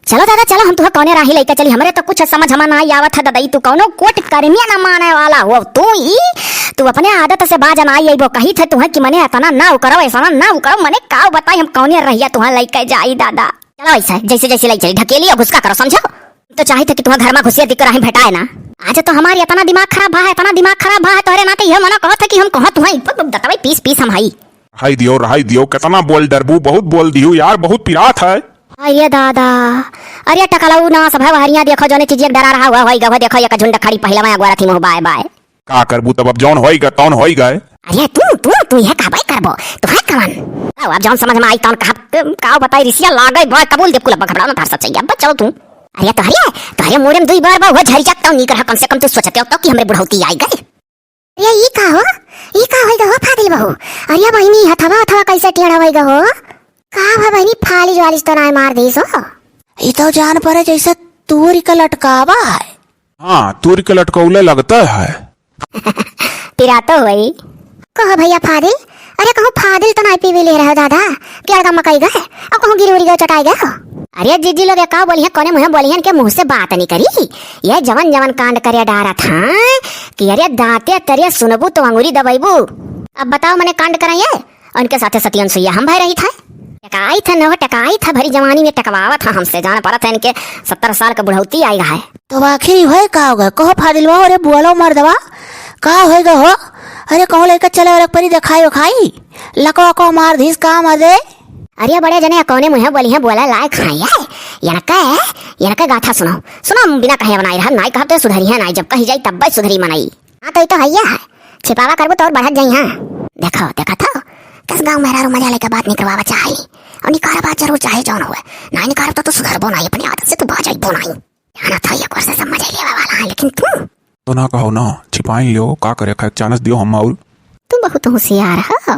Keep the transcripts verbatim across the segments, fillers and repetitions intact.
चलो दादा, चलो, हम तुहे कौने राही लइके चली, हमरे तो कुछ समझ में नाहीं आवत है ददई, तू कौनो कोट कर्मिया ना माने वाला हो तू ही। तू अपने आदत से बाज नाहीं अइबो, कही थे तुहे कि मने एतना ना उकरो, ऐसा ना उकरो, मने काव बताई हम कौने रहिया तुहे लइके जाई दादा। चलो ऐसा, जैसे जैसे लइ चली, ढकेली और घुसका करो, समझो? तो चाही थे कि तुहे घर में घुसिया दिक राही भेटाए ना। आज तो हमारी एतना दिमाग खराब भा है, एतना दिमाग खराब भा है, तोहरे नाते यह मना कहत है कि हम कहत हुआ, दतवे पीस पीस हम हई। रहाई दियो, रहाई दियो, केतना बोल डरबू, बहुत बोल दियो यार, बहुत पिरात है। अरे दादा, अरे टकलऊ ना सब है, वहरिया देखो, जौने चीज एक डरा रहा हुआ होई गवा, देखो एक झुंड खड़ी पहिला में अगवा रथी मुँह बाय बाय। का करबू तब, अब जौन होई गए, तौन होई गए। अरे तू, तू, तू यह कहबे करबो, तू है कवन? आओ, अब जौन समझ में आई तौन कहब, काव बताई रिसिया लागे बाय, कबूल देब कुल, अब घबराओ ना, तार सच्चाई, अब चलो तू। अरे तोहरे, तोहरे मुड़े में दुई बार बा, वो झरिया तौ नीक रहा, कम से कम तू सोचते हो तो कि हमरे बुढ़ौती आई गए। अरे ई का हो? ई का होई गो हो फादिल बहू? अरे बहिनी, हथवा हथवा कैसे टेढ़ा होई गो हो? का हो बहिनी, फालिज वालिज तो नाय मार दीस हो? ई तो जान पड़े जैसे तूरी का लटकावा है। हाँ, तूरी का लटकौले लगता है। पिरातो होई। कहो भैया फादिल, अरे कहूँ फादिल तो नाय पीवी ले रहे हो दादा? कि अड़का मकई गए? और कहूँ गिरी उरी गए, चटाई गए हो? अरे जीजी लोग, का बोली है, कोने मुँहे बोली है, इनके मुँह से बात नहीं करी। ये जवन जवन कांड करे डारत हैं कि अरे दांते तरे सुनबू तो अंगुरी दबैबू। अब बताओ मने कांड कराइए, उनके साथे सतियन सुइया हम भय रही था। टकाई था न हो, टकाई था, भरी जवानी में टकवावत है हमसे, जान परत है इनके सत्तर साल के बुढ़ौती आई है। तो आखिर होए का हो गए? कहो फादिलवा, अरे बुआलो मर्दवा, का होए गए हो? अरे कहूँ लेकर चले और एक परी देखाई उखाई, लकवा को मार धीस का मर्दे। अरे बड़े जने कौने मुँहे बोली हैं, बोला लायक हैं ये। यनके, यनके गाथा सुनाओ। सुनो, बिना कहे बनाई रहा, नाई कहब तो सुधरी है नाई, जब कही जाई तब सुधरी मनई। हाँ तो ये तो हैया है, छिपावा करबू तो और बढ़त जाई। हाँ देखो, देखा था, किस गाँव मेहरारू मजा लेके बात निकरवावा चाही, और निकार बात जरूर चाहे जौन हुए, नाई निकारब तो, तो सुधरबो नाई, अपनी आदत से तू बाज अइबो नाई। जाना था एक वर्ष समझ लेवे वाला है, लेकिन तू तो ना कहो ना, छिपाइन लियो, का करे खाए, चानस दियो हम और। तू बहुत होशियार हो,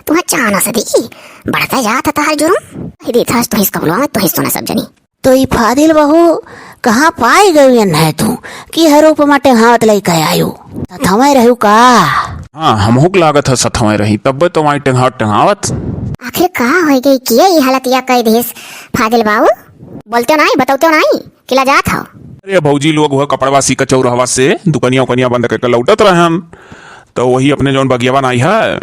तुम्हें चानस दी, बढ़ता जात है तोहार जुर्म। कही दी था, तू ही कबुलवा में, तू ही सुना सब जनी। तो ई फादिल बहू कहाँ पाई गई है तू, कि हर रूप माटे हाथ लइके आयो? सथवे रहू का? हाँ, हमहू के लागत है सथवे रही, तब्बे तो वहीं टेंगावत टेंगावत। आखिर का हो गई, किए ई हालतिया कह देस फादिल बाबू? बोलते नाई, बतौते नाई। किला जात हौ? अरे भौजी लोग वह कपड़वा सी के चौरहवा से दुकनिया उकनिया बंद करके लौटत रहन, तो वही अपने जौन बगियावा नाई है,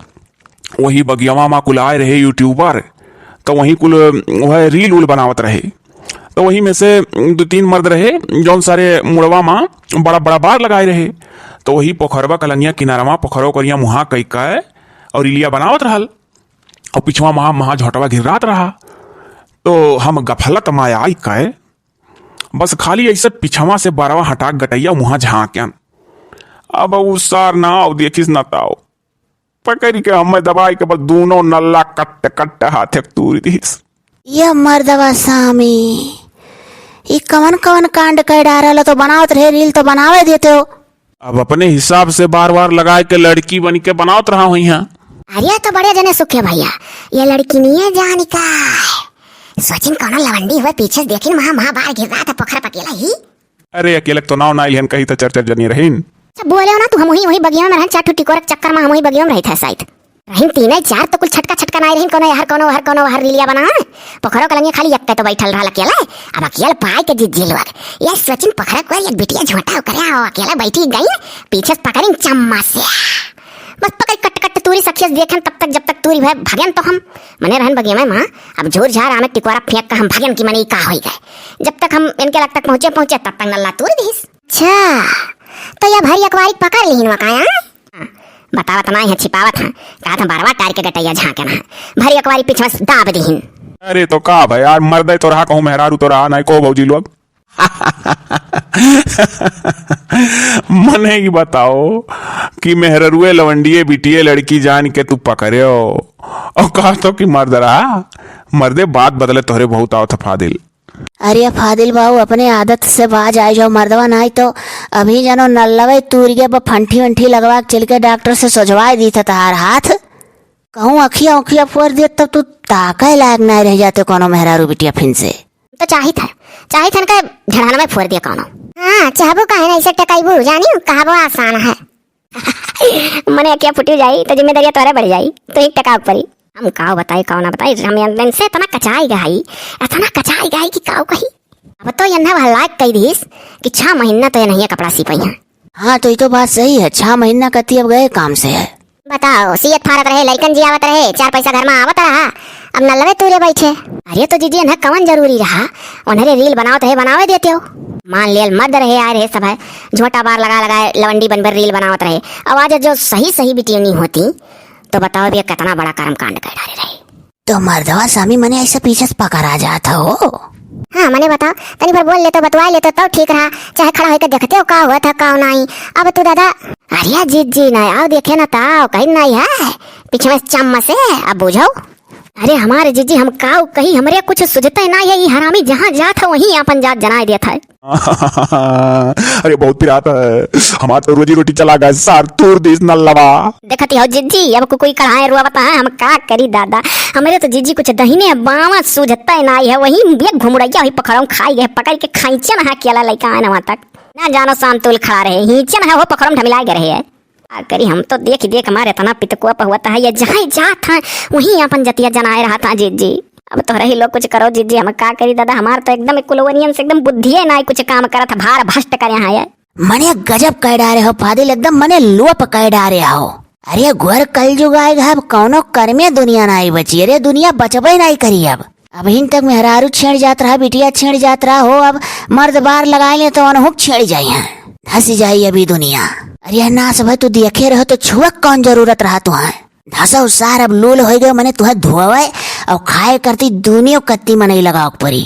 वही बगियावा मा कुल आए रहे YouTuber, तो वही कुल वह reel उल बनावत रहे। तो वही में से दो तीन मर्द रहे जौन सारे मुड़वा मा बड़ा बड़ा बार लगाए रहे, तो वही पोखरवा कलंगिया किनारवा पोखरो करिया मुहा कई के और reelिया बनावत रहल, और पिछवा महा महा झोटवा घिर्रात रहा। तो हम गफलत मा आई के बस खाली ऐसे पिछवा से बरवा हटा के गटैया मुहा झांक्यन। अब उ सार नाव देखिस न ताव, पकड़ के हमें दबाई के बस दूनो नल्ला कट कट हाथे तूर दिस। ये मर्दवा सामी, ई कवन कवन कांड कर डारल हो? तो बनावत रहे reel तो बनावे देते हो। अब अपने हिसाब से बार बार लगाए के लड़की बन के बनावत रहा हुई है। अरे तो बड़े जने सुखे भैया, ये लड़की नहीं है जानी का है। सोचिन कौनो लवंडी हुए पीछे से देखिन महा महा बार घिर्रात है पोखर पकेला ही। अरे अकेले तो नाव ना लिहन, कही तो चार चार जनी रहीन। अच्छा बोले हो ना तू, हम वही वही बगिया में रहन, चार ठो टिकोर के चक्कर में हम वही बगिया में रही था शायद। रहीन तीन चार तो कुल छटका छटका नाई रहीन, कौनो यार कौनो हर कौनो हर reelिया बना। पोखरो कलंगिया खाली यक्के तो बैठल रहल अकेले। अब अकेले पाए के जीजी लोग, ये सोचिन पोखरो को एक बिटिया झोंटा ओकरे आओ अकेले बैठी गई, पीछे से पकड़िन चम्मच से। बस पकड़ कट कट तूरी सखियस देखन तब तक जब तक तूरी भय भगन तो हम मने रहन बगिया में माँ। अब झूर झार आमे टिकोरा फेंक के हम भगन की मने ई का होई गए। जब तक हम इनके लग तक पहुँचे पहुँचे तब तक नल्ला तूर दिस। अच्छा, तो ये भरी अकवारी पकड़ लिहिन वकाया? हाँ, बतावत नाई है, छिपावत है। कहा था बरवा टार के गटैया झांके ना है। भरी अकवारी पीछे से दाब दिहिन। अरे तो का भाई यार, मर्दे तो रहा कहूँ मेहरारू तो रहा नाई को भौजी लोग। मने ई बताओ कि मेहररुए लवंडिये बिटिये लड़की जान के तू पकड़े हो और कहा तो कि मर्द रहा, मर्दे बात बदले तोहरे बहुत आवत है फादिल। अरे फादिल बाबू, अपने आदत से बाज आए जाओ मर्दवा, नाई तो अभी जनो नल्लवे तूरिये पर फंठी वंठी लगवा के चल के डॉक्टर से सोझवाए दी था तहार हाथ। कहूँ अखिया उखिया फोड़ दिए तब तू ताके लायक नाई रह जाते कोनो मेहरारू बिटिया फिन से। तो चाहित है, चाहित है इनका ढड़हनवा फोड़ दिया कौनो। हाँ, चाहबो काहे ना इसे टकाइबू, जानी कहबो आसान है। मने क्या फुटी जाई तो जिम्मेदारियां तोरे बढ़ जाई, तो एक टका परी। हम काव बताई, काव ना बताई, हम इनसे इतना कचाई गई, इतना कचाई गई कि काव कही। अब तो यन्हा भला कही दीस कि छह महीना तो यन्हैया कपड़ा सी पइहैं। हाँ, तो ई तो बात सही है, छह महीना कती अब गए काम से है। बताओ, सियत फारत रहे, लइकन जियावत रहे, चार पैसा घर मा आवत रहा, अब नल्लवे तूरे बैठे। अरे तो जीजी, यन्हा कवन जरूरी रहा, उन्हरे reel बनावत रहे, बनावे देते हो। मान लियल मर्द रहे, आए रहे सब है, झोंटा बार लगा लगा लवंडी बन भर reel बनावत रहे। अब आज जो सही सही बिटियनी होती तो बताओ भैया, कितना बड़ा कर्म कांड कर डारे रहे। तो मर्दवा स्वामी मने ऐसे पीछे से पकड़ा जात हो। हाँ, मने बताओ, तनी भर बोल लेतो, बतवाए लेतो, तब ठीक रहा। चाहे खड़ा होके देखते हो का हुआ था, का नहीं। अब तू दादा, अरे जीजी ना आओ, देखे ना ताओ, कहीं नहीं है, पीछे में चम्मच से, अब बुझो। अरे हमारे जीजी, हम काऊ कही, हमरे कुछ सुझते ना, ये हरामी जहाँ जात है वहीं आपन जात जनाए देत है। अरे बहुत पिरात है, हमार तो रोजी रोटी चला गए, सार तूर दीस नल्लवा। देखती हो जीजी, अब कुकुई कढ़ाए रोवत है, हम का करी दादा, हमरे तो जीजी कुछ दहिने बावा सुझते ना है, वहीं ये घुमड़ैया हुई पकड़ो खाई गए, पकड़ के खाइचे ना केला लइका आए ना वहाँ तक, ना जानो शाम तुल खड़ा रहे, हीचे ना हो पकड़ो ढमिला गए रहे है। का करी, हम तो देख देख हमारे इतना पितकुआ पहुआता है, ये जहाँ जात है वहीं अपन जतिया जनाए रहत है जीजी। अब तोहरे ही लोग कुछ करो जीजी, हम का करी दादा, हमार तो एकदम कुलवनियन से एकदम बुद्धिये ना कुछ काम करत है, भार भ्रष्ट करे हैं ये। मने गजब कह डारे हो फादिल, एकदम मने लोप कह डारे हो। अरे घोर कलजुग आएगा, अब कौनो कर्मे दुनिया नाई बची। अरे दुनिया बचबे नाई करी अब। अबहिन तक मेहरारू छेड़ जात रहा, बिटिया छेड़ जात रहा हो, अब मर्द बार लगाए ले तो अनहुक छेड़ जाई हैं, धस जाई अभी दुनिया। अरे नास भाई, तू देखे रहो तो छुआ कौन जरूरत रहा तुहां? धसो सार, अब लूल हो गए, मने तुहें धोवे और खाए करती दुनियो कत्ती मनई लगाओ परी।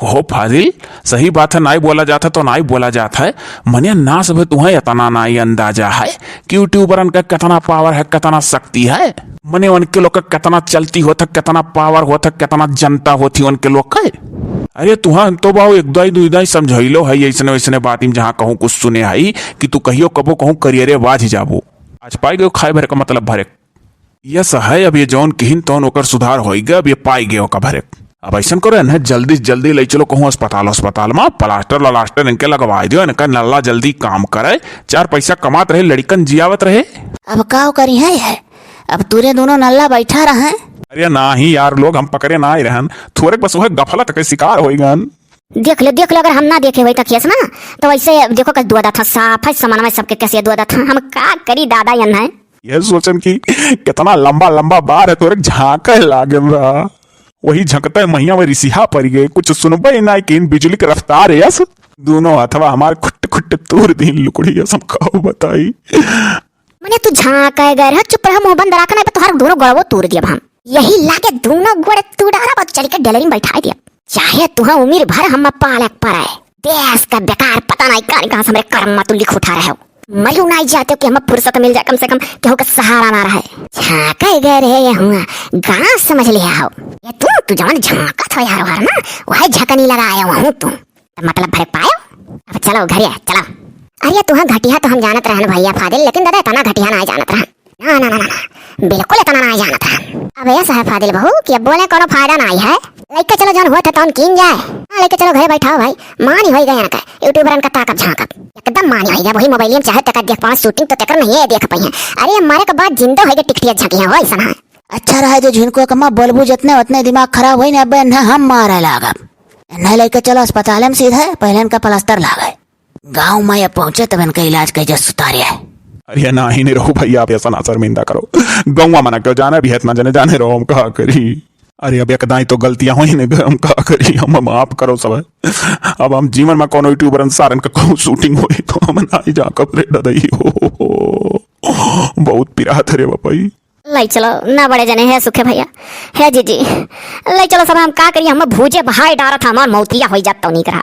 कहो फाजिल, सही बात है, नाई बोला जात है तो नाई बोला जात है। मने नास भाई, तुहें इतना नाई अंदाजा है कि यूट्यूबरन का कितना पावर है, कितना शक्ति है। मने उनके लोग का कितना चलती होत है, कितना पावर होत है, कितना जनता होती उनके लोग का। अरे तुहां तो बाऊ एक दाई दुई दाई समझैलो है ऐसने वैसने बात में, जहां कहूं कुछ सुने है कि तू कहियो कबो कहूं करियरे बाझ जाबो। आज पाई गयो खाए भरे का मतलब भरे। यस है, अब ये जौन किहिन तौन ओकर सुधार होई गए, अब ये पाई गए ओका भरे। अब ऐसन करो, इन्हें जल्दी से जल्दी ले चलो कहूँ अस्पताल, अस्पताल में प्लास्टर ललास्टर इनके लगवाई दियो, इनका नल्ला जल्दी काम करे, चार पैसा कमात रहे, लड़िकन जियावत रहे। अब का करी है, है? अब तूरे दोनों नल्ला बैठा रहे। अरे नाही यार लोग, हम पकड़े ना ही रहन, थोड़े बस वह गफलत के शिकार होई गन। देख ले, देख ले, अगर हम ना देखे होई त केस ना, तो ऐसे देखो कस दुआ था, साफ है समन में सबके कैसे दुआ था, हम का करी दादा यन है। ये सोचन कि कितना लंबा लंबा बार है, तोरे झांके लागे रहा। वही झंकते महिया में रिसिहा पड़ गए, कुछ सुनबे ना कि इन बिजली के रफ्तार यस। दोनों हथवा हमार खुट खुट तूर दीन लुकड़ी यस, हम कहो बताई। मने तू झांके गए रह, चुप रह, मुंह बंद रख, नहीं तो तोहार दोनों गोड़वो तूर दियब हम। यही लागे दोनों गोड़ तू डारा, बस चल के डेलरी में बैठा दियब। चाहे तुहा उम्र भर हम पालक पर है। देश का बेकार पता नहीं कहाँ, कहाँ से हमरे कर्म में तू लिख उठा रहे हो। मरियो नाई जाते हो कि हमें फुर्सत मिल जाए, कम से कम केहू का सहारा ना रहे। झांके गए रहे ये हुआ, गाँव समझ लिया हो। ये तू, तू जवन झांकत हो यार, यार ना, वही झकनी लगाए हो तू। तो मतलब भरे पायो? अब चलो घरे, चलो। अरे तुहा घटिया तो हम जानत रहन भैया फादिल, लेकिन दादा इतना घटिया ना जानत रहन। ना, ना, ना, ना, ना, बिल्कुल इतना ना जानत रहन। अब ऐसा है फादिल बहू कि अब बोले कोनो फायदा ना है। लेके चलो जौन होत है तौन कीन जाए। हाँ, लेके चलो घरे बैठाओ भाई, मानी होई गए इनका, यूट्यूबरन का ताकत झांकत। एकदम मानी होई गए, वही मोबाइल में चाहे तक देख पाओ, शूटिंग तो तकर नहीं है, देख पाई है। अरे मारे के बाद जिंदा होई गए, टिकटिया झांकी है, वही सन है। अच्छा रहा जो झिनको कम्मा बोलबू जितने उतने दिमाग खराब होई ना, अब इन्हें हम मारे लागब। इन्हें लेके चलो अस्पताल में सीधे, पहले इनका प्लास्टर लागे। गाँव में ये पहुँचे तब इनका इलाज कई जस उतारे है। अरे नाही नहीं रहो भैया, आप ऐसा ना शर्मिंदा करो। गौवा मना क्यों जाना भी है इतना जने, जाने रहो, हम कहा करी। अरे अब एक दाई तो गलतियां हुई नहीं, हम कहा करी, हम माफ करो सब। अब हम जीवन में कोनो यूट्यूबरन सारन का कहूँ शूटिंग होई तो हम ना ही जा कब रे ददई हो। बहुत पिरात रे बापाई। लाई चलो ना बड़े जने, हे सुखे भैया, हे जीजी, लाई चलो सब, हम का करी, हम भूजे बहाए डारत, हमार मौतिया होई जात तो नहीं करा।